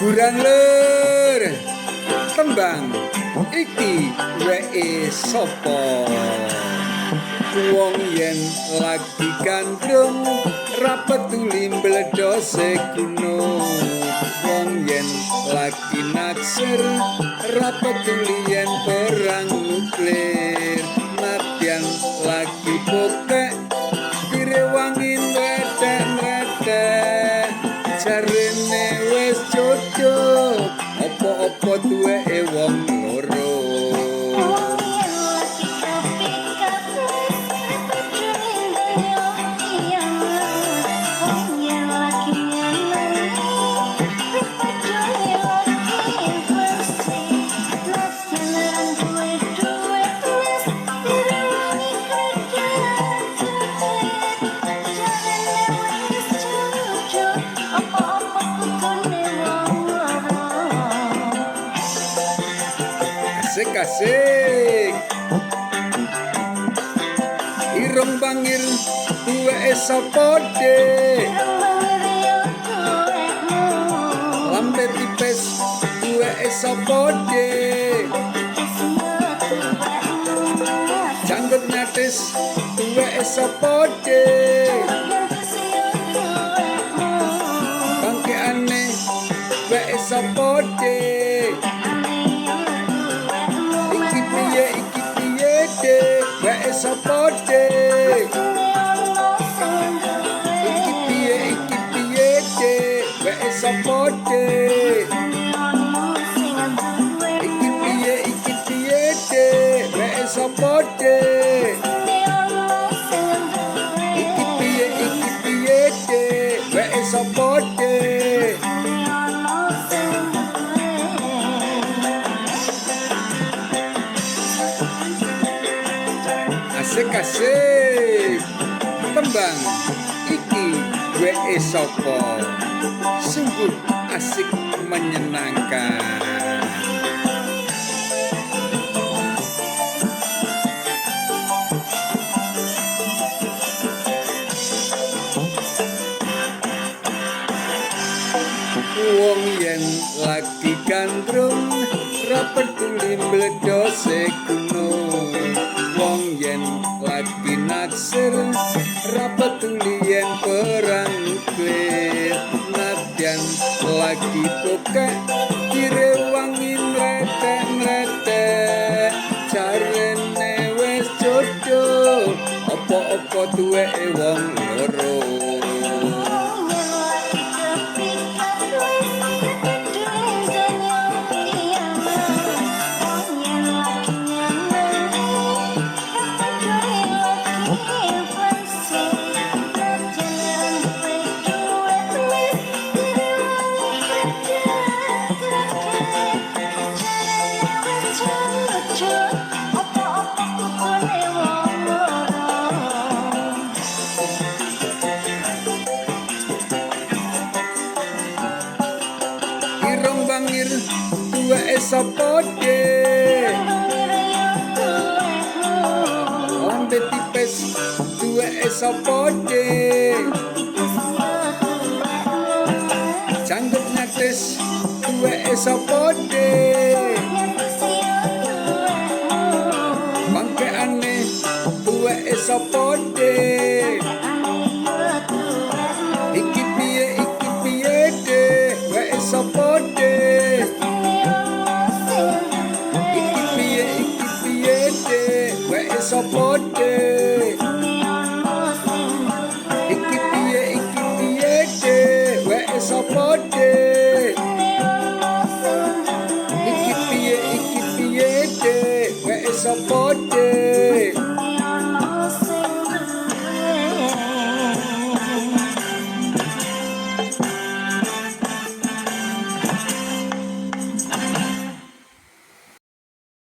Hiburan lur. Tembang iki weke sapa? Wong yen lagi gandrung ra peduli mbledhose gunung. Wong yen lagi naksir ra peduli yen perang nuklir. Nadyan lagi bokek direwangi mretek-mretek, jarene wis jodoh apa-apa duweke wong loro. Wong yen lagi kepikat wis peduli donya kiamat. Wong yen lagi nyenengi peduli lagi inflasi. Nadyan ra duwe duit wis direwangi kredit. Jarene wis jodoh apa-apa kudune wong loro. Asik asik. Irung bangir duweke sapa dik? Irung bangir yo duwekmu. Lambe tipis duweke sapa dik? Tipis yo duwekmu, Mas. Janggut nyatis duweke sapa dik? Janggut nyatis yo duwekmu. Bangkeane weke sapa dik? Bangkeane yo duwekmu, Iki Mas. piye, iki piye dik? Weke sapa dik? Mestine ono sing duwe. Iki piye, iki piye dik? Weke sapa dik? Mestine ono sing duwe. Iki piye, iki piye dik? Weke sapa dik? Mestine ono sing duwe. Iki piye, iki piye dik? Weke sapa dik? Mestine ono sing duwe. Asik asik. Tembang iki weke sapa? Sungguh asik menyenangkan. Wong yen lagi gandrung ra peduli mbledhose gunung. Wong yen lagi naksir ra peduli yen perang nuklir. Nadyan lagi bokek direwangi mretek-mretek, jarene wis jodoh apa-apa duweke wong loro. Wong yen lagi kepikat wis peduli donya kiamat. Wong yen lagi nyenengi peduli lagi inflasi. Nadyan ra duwe duit wis direwangi kredit. Jarene wis jodoh apa-apa kudune wong loro. Irung bangir duweke sapa dik? Irung bangir yo duwekmu. Lambe tipis duweke sapa dik? Tipis yo duwekmu, Mas. Janggut nyatis duweke sapa dik? Janggut nyatis yo duwekmu. Bangkeane duweke sapa dik?